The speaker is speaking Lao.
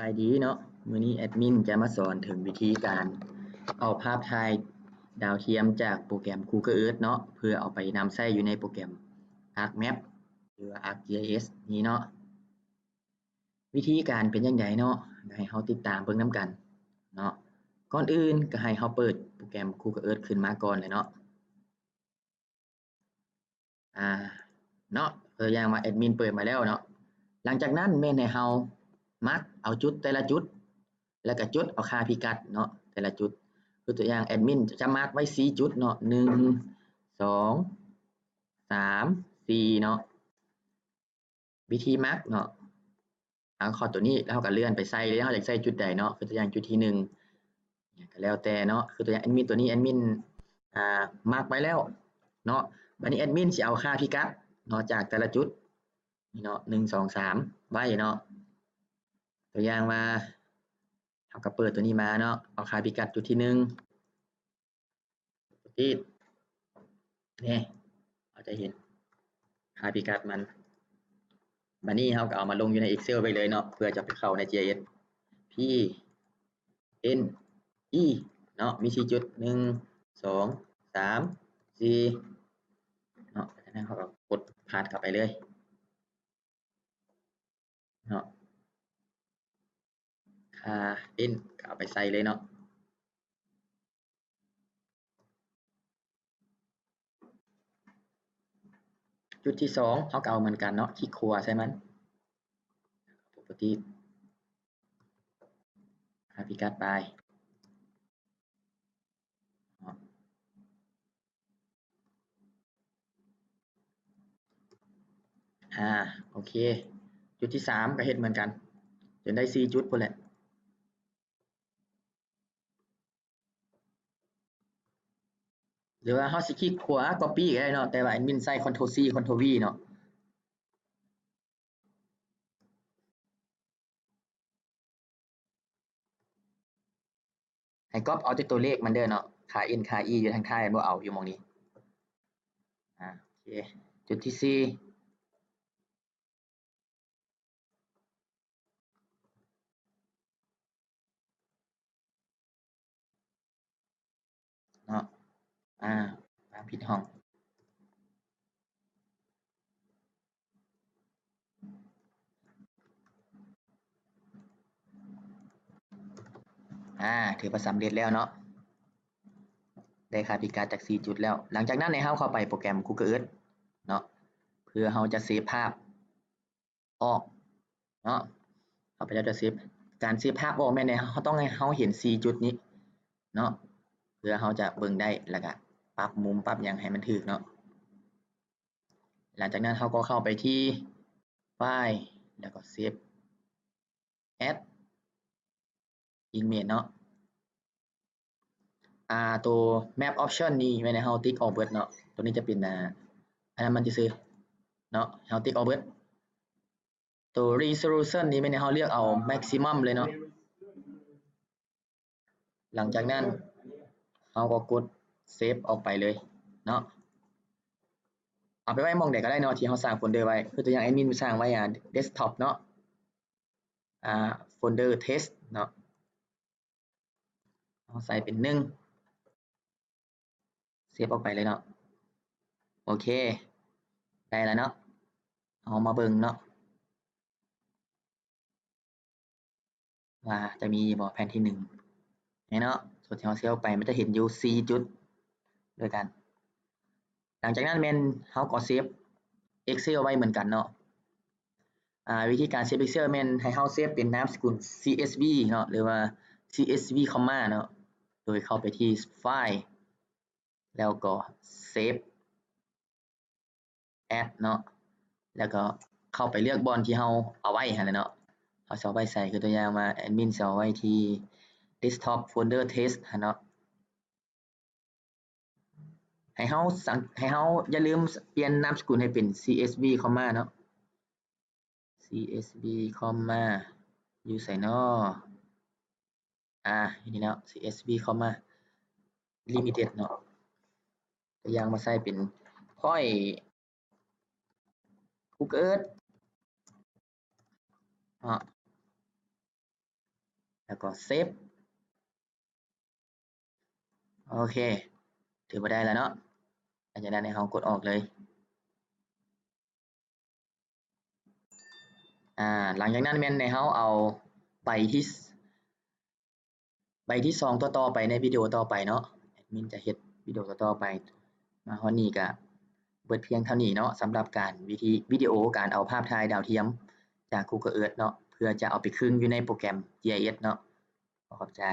ບາຍດີເນາະ, ມື້ນີ້ແອດມິນຈະມາສອນເຖິງວິທີການເອົາພາບຖ່າຍດາວທຽມຈາກໂປຣແກຣມ Google Earth ເນາະ ເພື່ອເອົາໄປນຳໃຊ້ຢູ່ໃນໂປຣແກຣມ ArcMap ຫຼືວ່າ ArcGIS ນີ້ເນາະ. ວິທີການເປັນຈັ່ງໃດເນາະ, ໃຫ້ເຮົາຕິດຕາມເບິ່ງນຳກັນເນາະ. ກ່ອນອື່ນກໍໃຫ້ເຮົາເປີດໂປຣແກຣມ Google Earth ຂຶ້ນມາກ່ອນເລີຍເນາະ. ອາ ເນາະ ຕົວຢ່າງວ່າແອດມິນເປີດມາແລ້ວເນາະ. ຫຼັງຈາກນັ້ນແມ່ນໃຫ້ເຮົາມາກເອົາຈຸດແຕ່ລະຈຸດ ແລ້ວກໍຈົດເອົາຄ່າພິກັດເນາະ ແຕ່ລະຈຸດ. ຄືຕົວຢ່າງແອດມິນຈະມາກໄວ້ສີ່ຈຸດເນາະ ໜຶ່ງ ສອງ ສາມ ສີ່ເນາະ. ວິທີມາກເນາະ ເອົາເຂົ້າຕົວນີ້ ແລ້ວເຮົາກໍເລື່ອນໄປໃສ່ເລີຍ ເຮົາຢາກໃສ່ຈຸດໃດເນາະ. ຄືຕົວຢ່າງຈຸດທີໜຶ່ງ ກໍແລ້ວແຕ່ເນາະ. ຄືຕົວຢ່າງແອດມິນຕົວນີ້ ແອດມິນ ອາ ມາກໄວ້ແລ້ວເນາະ. ບັດນີ້ແອດມິນຊິເອົາຄ່າພິກັດເນາະ ຈາກແຕ່ລະຈຸດນີ້ເນາະ ໜຶ່ງ ສອງ ສາມ ໄວ້ເນາະ. ຕົວຢ່າງວ່າ ເຮົາກໍເປີດຕົວນີ້ມາເນາະ ເອົາຄ່າພິກັດຈຸດທີໜຶ່ງ ຕິດ ນີ້ ເຮົາຈະເຫັນຄ່າພິກັດມັນ. ບັດນີ້ເຮົາກໍເອົາມາລົງຢູ່ໃນ Excel ໄວ້ເລີຍເນາະ ເພື່ອຈະໄປເຂົ້າໃນ GIS. P N E ເນາະ ມີສີ່ຈຸດ ໜຶ່ງ ສອງ ສາມ ສີ່ເນາະ. ຈາກນັ້ນເຮົາກໍກົດພາດເຂົ້າໄປເລີຍ ເນາະ ຄ່າ N ກໍເອົາໄປໃສ່ເລີຍເນາະ. ຈຸດທີສອງ ເຮົາກໍເອົາເໝືອນກັນເນາະ ຄລິກຂວາໃສ່ມັນ Property ຫາພິກັດໄປ ເນາະ. ອາ ໂອເຄ ຈຸດທີສາມກໍເຮັດເໝືອນກັນ ຈົນໄດ້ສີ່ຈຸດພຸ້ນແຫຼະ. ຫຼືວ່າເຮົາຊິຄລິກຂວາ Copy ກໍໄດ້ເນາະ ແຕ່ວ່າແອດມິນໃຊ້ Ctrl C Ctrl V ເນາະ. ໃຫ້ກັອບເອົາແຕ່ຕົວເລກມັນເດີເນາະ ຄ່າ N ຄ່າ E ຢູ່ທາງທ້າຍ ບໍ່ເອົາຢູ່ໝ່ອງນີ້. ອາ ໂອເຄ ຈຸດທີສີ່ ເນາະ ອາ ວາງຜິດຫ້ອງ. ອາ ຖືວ່າສຳເລັດແລ້ວເນາະ ໄດ້ຄ່າພິກັດຈາກສີ່ຈຸດແລ້ວ. ຫຼັງຈາກນັ້ນໃຫ້ເຮົາເຂົ້າໄປໂປຣແກຣມ Google Earth ເນາະ ເພື່ອເຮົາຈະເຊບພາບອອກເນາະ. ຂ້າພະເຈົ້າຈະເຊບ ການເຊບພາບອອກແມ່ນໃຫ້ເຮົາ ຕ້ອງໃຫ້ເຮົາເຫັນສີ່ຈຸດນີ້ເນາະ ເພື່ອເຮົາຈະເບິ່ງໄດ້ ແລ້ວກະປັບມຸມປັບຫຍັງໃຫ້ມັນຖືກເນາະ. ຫຼັງຈາກນັ້ນເຮົາກໍເຂົ້າໄປທີ່ File ແລ້ວກໍ Save as Image ເນາະ. ອາ ໂຕ Map Option ນີ້ແມ່ນໃຫ້ເຮົາຕິກອອກເບິດເນາະ. ໂຕນີ້ຈະເປັນ ອາ ອັນນັ້ນມັນຊື່ໆເນາະ ເຮົາຕິກອອກເບິດ. ໂຕ Resolution ນີ້ແມ່ນໃຫ້ເຮົາເລືອກເອົາ Maximum ເລີຍເນາະ. ຫຼັງຈາກນັ້ນເຮົາກໍກົດ Save ອອກໄປເລີຍເນາະ. ເອົາໄປໄວ້ໝ່ອງໃດກໍໄດ້ເນາະ ທີ່ເຮົາສ້າງໂຟນເດີໄວ້. ຄືຕົວຢ່າງແອດມິນສ້າງໄວ້ ອາ Desktop ເນາະ ອາ ໂຟນເດີ Test ເນາະ. ເຮົາໃສ່ເປັນໜຶ່ງ ເຊບອອກໄປເລີຍເນາະ. ໂອເຄ ໄດ້ແລ້ວເນາະ. ເຮົາມາເບິ່ງເນາະ ວ່າຈະມີບໍ່ແຜ່ນທີໜຶ່ງ ນີ້ເນາະ. ສ່ວນທີ່ເຮົາເຊບອອກໄປ ມັນຈະເຫັນຢູ່ສີ່ຈຸດດ້ວຍກັນ. ຫຼັງຈາກນັ້ນແມ່ນເຮົາກໍເຊບ Excel ໄວ້ເໝືອນກັນເນາະ. ອາ ວິທີການເຊບ Excel ແມ່ນໃຫ້ເຮົາເຊບເປັນນາມສະກຸນ CSV ເນາະ ຫຼືວ່າ CSV comma ເນາະ ໂດຍເຂົ້າໄປທີ່ File ແລ້ວກໍ Save as ເນາະ ແລ້ວກໍເຂົ້າໄປເລືອກບ່ອນທີ່ເຮົາເອົາໄວ້ຫັ້ນແຫຼະເນາະ. ເຮົາຊິເອົາໄວ້ໃສ ຄືຕົວຢ່າງວ່າແອດມິນຊິເອົາໄວ້ທີ່ Desktop Folder Test ຫັ້ນເນາະ. ໃຫ້ເຮົາສັງ ໃຫ້ເຮົາຢ່າລືມປ່ຽນນາມສະກຸນໃຫ້ເປັນ CSV comma ເນາະ. CSV comma ຢູ່ໃສເນາະ? ອາ ຢູ່ນີ້ເນາະ CSV comma limited ເນາະ. ຕົວຢ່າງມາໃສ່ເປັນ Point Google Earth ເນາະ. ແລ້ວກໍເຊບ. ໂອເຄ ຖືວ່າໄດ້ແລ້ວເນາະ. ຫຼັງຈາກນັ້ນໃຫ້ເຮົາກົດອອກເລີຍ. ອາ ຫຼັງຈາກນັ້ນແມ່ນໃຫ້ເຮົາເອົາໃບທີ ໃບທີສອງຕໍ່ໆໄປໃນວິດີໂອຕໍ່ໄປເນາະ. ແອດມິນຈະເຮັດວິດີໂອຕໍ່ໆໄປ. ມາຮອດນີ້ກະເບິດພຽງເທົ່ານີ້ເນາະ ສຳລັບການວິທີ ວິດີໂອການເອົາພາບຖ່າຍດາວທຽມຈາກ Google Earth ເນາະ ເພື່ອຈະເອົາໄປຄຶງຢູ່ໃນໂປຣແກຣມ GIS ເນາະ. ຂໍຂອບໃຈ.